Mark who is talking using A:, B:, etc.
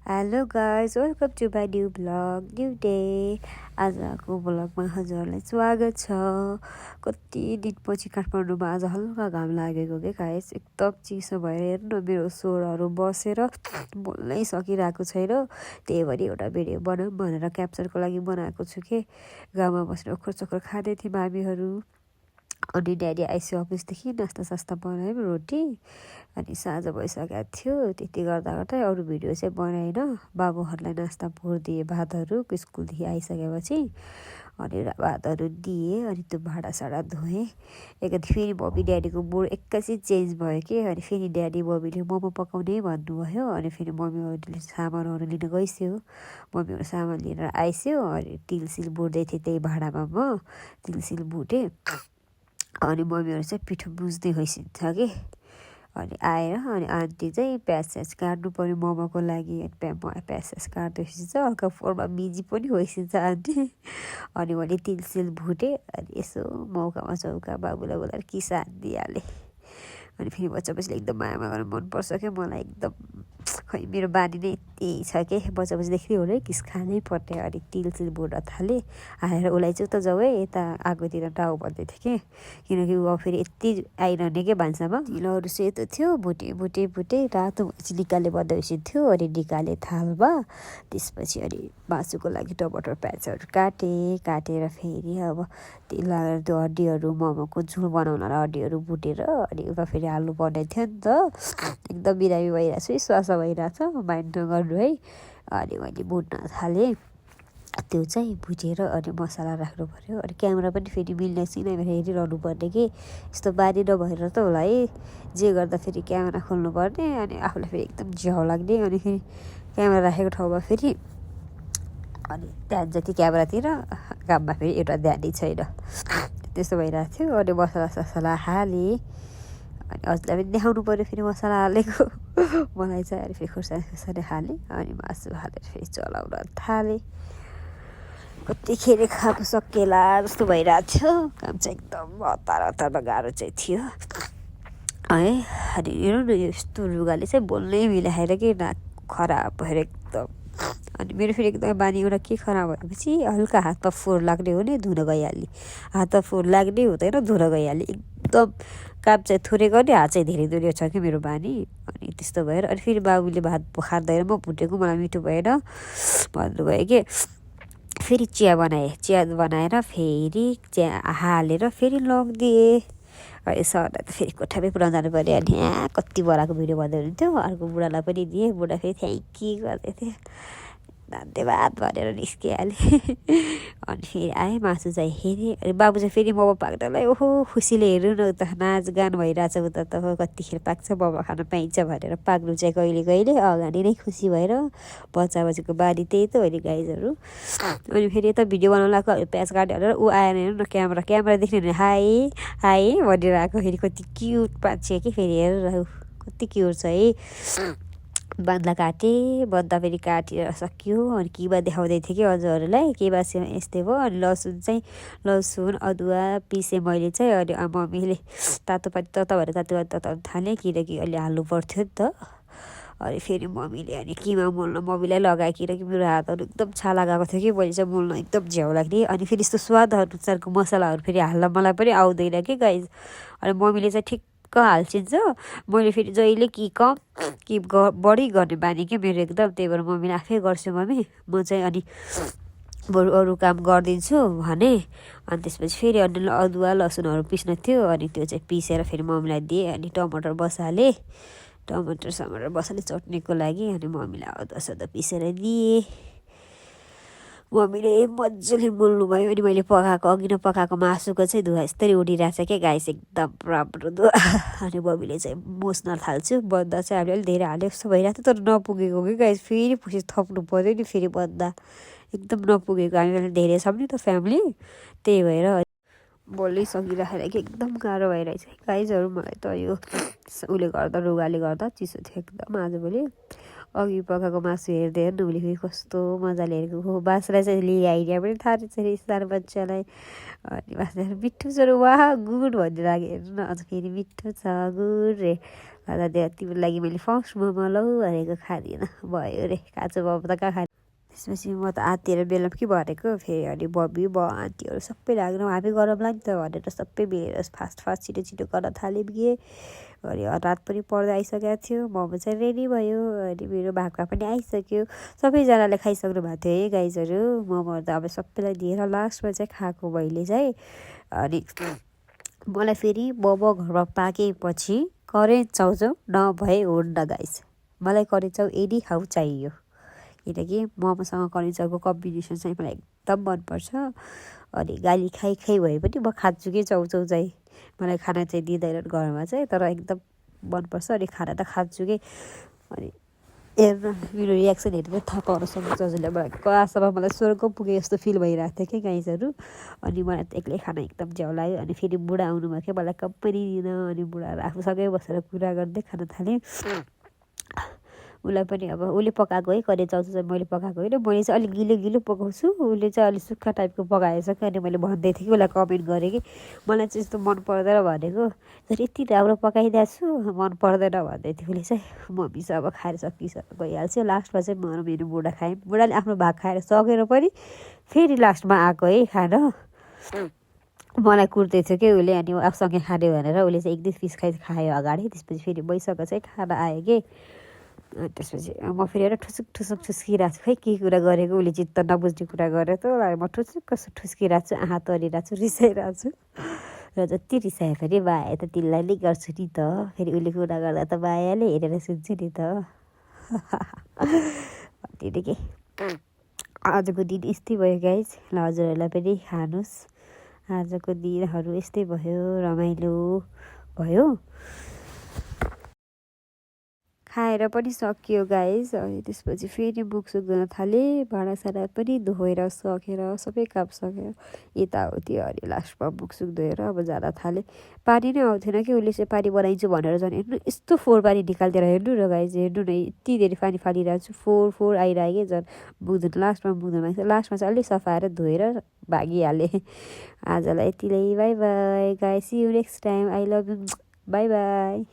A: Hello guys welcome to my new blog new day. आजको ब्लगमा हजुरहरूलाई स्वागत छ। कति दिनपछि काठमाडौँमा आज हल्का घाम लागेको के गाइज, एकदम चिसो भएर हेर्नु मेरो स्वरहरू बसेर बोल्नै सकिरहेको छैन। त्यही भएर एउटा भिडियो बनाऊँ भनेर क्याप्चरको लागि बनाएको छु कि गाउँमा बसेर ओखर चोखर खाँदै थियौँ हामीहरू। अनि ड्याडी आइसक्यो अफिसदेखि, नास्ता सास्ता बनायौँ, रोटी अनि साँझ भइसकेको थियो। त्यति गर्दा गर्दै अरू भिडियो चाहिँ बनाएन। बाबुहरूलाई नास्ता पुर्दिएँ भातहरू स्कुलदेखि आइसकेपछि, अनि भातहरू दिएँ अनि त्यो भाँडासाँडा धोएँ। एकचोटि फेरि मम्मी ड्याडीको मुड एक्कासी चेन्ज भयो कि, अनि फेरि ड्याडी मम्मीले मोमो पकाउने भन्नुभयो। अनि फेरि मम्मीहरूले सामानहरू लिन गइस्यो, मम्मीहरू सामान लिएर आइस्यो। अनि तिलसिल बुट्दै थिएँ त्यही भाँडामा, म तिलसिल बुटेँ। अनि मम्मीहरू चाहिँ पिठो बुझ्दै गइसिन्छ कि, अनि आएर अनि आन्टी चाहिँ प्याज स्याज काट्नु पऱ्यो मोमोको लागि। प्याज स्याज काट्दैछ, हल्का फोनमा बिजी पनि होइसिन्छ आन्टी। अनि मैले तिलसिल भुटेँ, अनि यसो मौकामा चौका बाबुलाई बोलाएर किसा दिइहालेँ। अनि फेरि बच्चापछि एकदम माया गरेर मनपर्छ क्या मलाई एकदम। खै मेरो बानी नै त्यही छ कि बच्चापछिदेखि हो किस खानै पर्ने। अनि तिलसिल भुट्न थालेँ, आएर उसलाई चाहिँ त जाऊ है यता आगोतिर टाउ भन्दै थिएँ कि, किनकि ऊ फेरि यति आइरहने के भान्सामा। तिलहरू सेतो थियो, भुटे रातो भएपछि निकाले बदलेपछि थियो। अनि निकाले थालमा, त्यसपछि अनि मासुको लागि टमाटर प्याजहरू काटेर फेरि अब तेल लगाएर त्यो हड्डीहरू मोमोको झोल बनाउनलाई हड्डीहरू भुटेर अनि उता फेरि हाल्नु पर्ने थियो नि त। एकदम बिरामी भइरहेको छु, श्वास भइरहेछ, माइन्ड नगर्नु है। अनि मैले भुट्न थालेँ त्यो चाहिँ भुटेर अनि मसला राख्नु पऱ्यो। अनि क्यामेरा पनि फेरि मिल्ने सिनामा हेरिरहनु पर्ने कि, यस्तो बानी नभएर त होला है, जे गर्दा फेरि क्यामेरा खोल्नु पर्ने। अनि आफूलाई फेरि एकदम झ्याउ लाग्ने। अनि फेरि क्यामेरा राखेको ठाउँमा फेरि अनि ध्यान जति क्यामेरातिर, काममा फेरि एउटा ध्यानै छैन, त्यस्तो भइरहेको थियो। अनि मसला ससला हालेँ, अनि हजुरलाई पनि देखाउनु पऱ्यो फेरि मसला हालेको मलाई चाहिँ। अनि फेरि खुर्सानी हालेँ, अनि मासु हालेर फेरि चलाउन थालेँ। कतिखेर खाएको सकेला जस्तो भइरहेको थियो। काम चाहिँ एकदम हतार गाह्रो चाहिँ थियो है। अनि हेर्नु न यस्तो लुगाले चाहिँ बोल्नै मिलाएर कि नाक खराब भएर एकदम। अनि मेरो फेरि एकदम बानी एउटा के खराब भएपछि हल्का हातमा फोहोर लाग्ने हो नि धुन गइहाल्ने, हातमा फोहोर लाग्ने हुँदैन धुन गइहाल्ने। एकदम काम चाहिँ थोरै गर्ने, हात चाहिँ धेरै दुख्ने छ कि मेरो बानी। अनि त्यस्तो भएर अनि फेरि बाबुले भात खाँदैन, म भुटेको मलाई मिठो भएन भन्नुभयो कि, फेरि चिया बनाएर फेरि चिया हालेर फेरि लगिदिएँ। सरलाई त फेरि कोठामै पुऱ्याउनु जानु पऱ्यो। अनि कति बडाको भिडियो भन्दै हुनुहुन्थ्यो, अर्को बुढालाई पनि दिएँ, बुढा फेरि थ्याङ्क यू गर्दै थियो, धन्यवाद भनेर निस्किहालेँ। अनि फेरि आएँ, मासु चाहिँ हेरेँ। अनि बाबु चाहिँ फेरि मोमो पाक्नलाई ओहो खुसीले हेर्नु न, उता नाचगान भइरहेछ, उता त कतिखेर पाक्छ मोमो खान पाइन्छ भनेर पाक्नु चाहिँ कहिले अगाडि नै खुसी भएर। बच्चाको बानी त्यही त हो नि गाइजहरू। अनि फेरि यता भिडियो बनाउनु लगाएको प्याज काट्यो भनेर ऊ आएन हेर्नु न, क्यामेरा देख्ने भने हाई भनेर आएको। फेरि कति क्युट मान्छे कि, फेरि हेरेर कति क्युट छ है। बन्दा फेरि काटेर सक्यो। अनि किमा देखाउँदै थिएँ कि हजुरहरूलाई, किमा चाहिँ यस्तै भयो। अनि लसुन अदुवा पिसेँ मैले चाहिँ। अनि मम्मीले तातो पानी भनेर तातो थालेँ, किनकि अहिले हाल्नु पर्थ्यो नि त। अनि फेरि मम्मीले अनि किमा मोल्न मम्मीलाई लगाएँ, किनकि मेरो हातहरू एकदम छाला गएको थियो कि, मैले चाहिँ मोल्न एकदम झ्याउ लाग्ने। अनि फेरि यस्तो स्वाद अनुसारको मसलाहरू फेरि हाल्न मलाई पनि आउँदैन कि गाइज। अनि मम्मीले चाहिँ ठिक्क हाल्छिन्छ, मैले फेरि जहिले कि कम कि बढी गर्ने बानी क्या मेरो एकदम। त्यही भएर मम्मीले आफै गर्छु मम्मी, म चाहिँ अनि बरु अरू काम गरिदिन्छु भने। अनि त्यसपछि फेरि अनि अदुवा लसुनहरू पिस्न थियो, अनि त्यो चाहिँ पिसेर फेरि मम्मीलाई दिएँ। अनि टमाटर बसालेँ चट्नीको लागि। अनि मम्मीलाई अदुवा सदुवा पिसेर दिएँ, मम्मीले मजाले मोल्नुभयो। अनि मैले अघि नै पकाएको मासुको चाहिँ धुवा यस्तरी उडिरहेछ क्या गाइस, एकदम राम्रो धुवा। अनि मम्मीले चाहिँ मोस्न थाल्छु, बन्दा चाहिँ हामीले अलिक धेरै हाल्यो जस्तो भइरहेको थियो, तर नपुगेको कि गाइस, फेरि पछि थप्नु पऱ्यो नि, फेरि बन्दा एकदम नपुगेको। हामी धेरै छौँ नि त फ्यामिली, त्यही भएर बोल्नै सकिराखेर कि एकदम गाह्रो भइरहेछ गाइजहरू। मलाई त यो उसले गर्दा रुगाले गर्दा चिसो थियो एकदम आजभोलि। अघि पकाएको मासु हेर्दै हेर्नु उसले फेरि कस्तो मजाले हेरेको हो बाँसलाई चाहिँ लिएर आइडिया पनि थाहा रहेछ अरे सानो बच्चालाई अनि बाँसले मिठो छ र वाह गुड भन्ने लाग्यो हेर्नु न अझ फेरि मिठो छ गुड रे अन्त तिम्रो लागि मैले फर्स्ट मोमो लौ भनेको खाँदिनँ भयो रे काँचो मोमो त कहाँ खाने त्यसपछि म त आत्तिएर बेलुकी भनेको फेरि अनि बबी आन्टीहरू सबै लाग्नु हामी गरौँला नि त भनेर सबै मिलेर फास्ट छिटो छिटो गर्न थाल्यौँ कि अनि रात पनि पर्दै आइसकेको थियो मोमो चाहिँ रेडी भयो अनि मेरो भागमा पनि आइसक्यो सबैजनाले खाइसक्नु भएको थियो है गाइजहरू मोमो त अब सबैलाई दिएर लास्टमा चाहिँ खाएको मैले चाहिँ अनि मलाई फेरि मोमो घरमा पाकेपछि करेन्ट चाउचाउ नभए हुन्न गाइस मलाई करेन्ट चाउ एनी खाउ चाहियो किनकि मोमोसँग करेन्ट चाउको कम्बिनेसन चाहिँ मलाई एकदम मनपर्छ अनि गाली खाइ भए पनि म खान्छु कि चाउचाउ चाहिँ मलाई खाना चाहिँ दिँदैनन् घरमा चाहिँ तर एकदम मनपर्छ अनि खाना त खान्छु कि अनि हेर्नु मेरो रियाक्सन हेरेर थाहा पाउन सक्नुहुन्छ हजुरले मलाई आशामा मलाई स्वर्ग पुगे जस्तो फिल भइरहेको थियो कि गाइजहरू अनि मलाई त एक्लै खाना एकदम ज्याउ लाग्यो अनि फेरि बुढा आउनुभयो कि मलाई कम्पनी दिन अनि बुढाहरू आफूसँगै बसेर कुरा गर्दै खान थालेँ उसलाई पनि अब उसले पकाएको है करेन्ट चाउचाउ चाहिँ मैले पकाएको होइन मैले चाहिँ अलिक गिलो पकाउँछु उसले चाहिँ अलिक सुक्खा टाइपको पकाएछ कि अनि मैले भन्दै थिएँ कि उसलाई कमेन्ट गरेँ कि मलाई चाहिँ यस्तो मन पर्दैन भनेको तर यति राम्रो पकाइदिएको छु मन पर्दैन भन्दै थियो उसले चाहिँ मम्मी चाहिँ अब खाएर गइहाल्छ लास्टमा चाहिँ म मेरो बुढा खाएँ बुढाले आफ्नो भाग खाएर सकेर पनि फेरि लास्टमा आएको है खान मलाई कुर्दै थियो कि उसले अनि आफूसँगै खाने भनेर उसले चाहिँ एक दुई पिस खायो अगाडि त्यसपछि फेरि भइसक्यो चाहिँ खाना आयो कि त्यसपछि म फेरि एउटा ठुसुक ठुस्किरहेको छु खै के कुरा गरेको उसले चित्त नबुझ्ने कुरा गरेर त म ठुस्किरहेको छु आँखा तरिरहेको छु रिसाइरहेको छु र जति रिसायो फेरि बाए त तिमीलाई नै गर्छु नि त फेरि उसले कुरा गर्दा त बायाले हेरेर सुन्छु नि त भन्दिनँ कि आजको दिन यस्तै भयो गाइज ल हजुरहरूलाई पनि खानुहोस् आजको दिनहरू यस्तै भयो रमाइलो भयो खाएर पनि सकियो गाइज अनि त्यसपछि फेरि मुख सुख धुन थालेँ भाँडासाँडा पनि धोएर सकेर सबै काम सकेर यताउति अनि लास्टमा मुख सुख धोएर अब जान थालेँ पानी नै आउँथेन कि उसले चाहिँ पानी बनाइदिन्छु भनेर झन् हेर्नु यस्तो फोहोर पानी निकालिदिएर हेर्नु र गाइज हेर्नु न यति धेरै पानी फालिरहेको छु फोहोर आइरहेको कि झन् मुख धुन लास्टमा चाहिँ अलिक सफाएर धोएर भागिहालेँ आजलाई यतिलाई bye bye guys see you next time I love you bye by